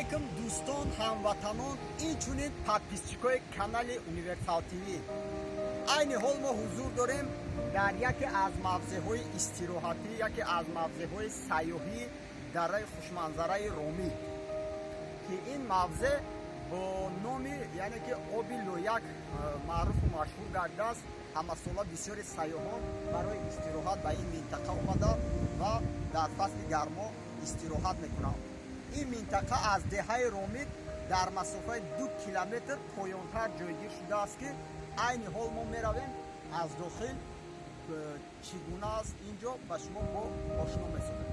Алайкум, дӯстон, ҳамватанон, инчунин подписчикои канали Универсал ТВ. Айни ҳол мо ҳузур дорем дар яке аз мавзеъҳои истироҳатӣ, яке аз мавзеъҳои сайёҳии дараи хушманзараи Ромит, ки ин мавзеъ бо номи, яъне ки, оби Лӯяк маъруфу машҳур гардидааст. Ҳамасола бисёри сайёҳон барои истироҳат ба ин минтақа омада ва дар фасли гармо истироҳат мекунанд. Ин минтақа аз деҳаи Ромит дар масофаи 2 километр поёнтар ҷойгир шудааст, ки айни ҳол мо меравем, аз дохил чӣ гуна аст ин ҷо, ба шумо бо ошно месозем.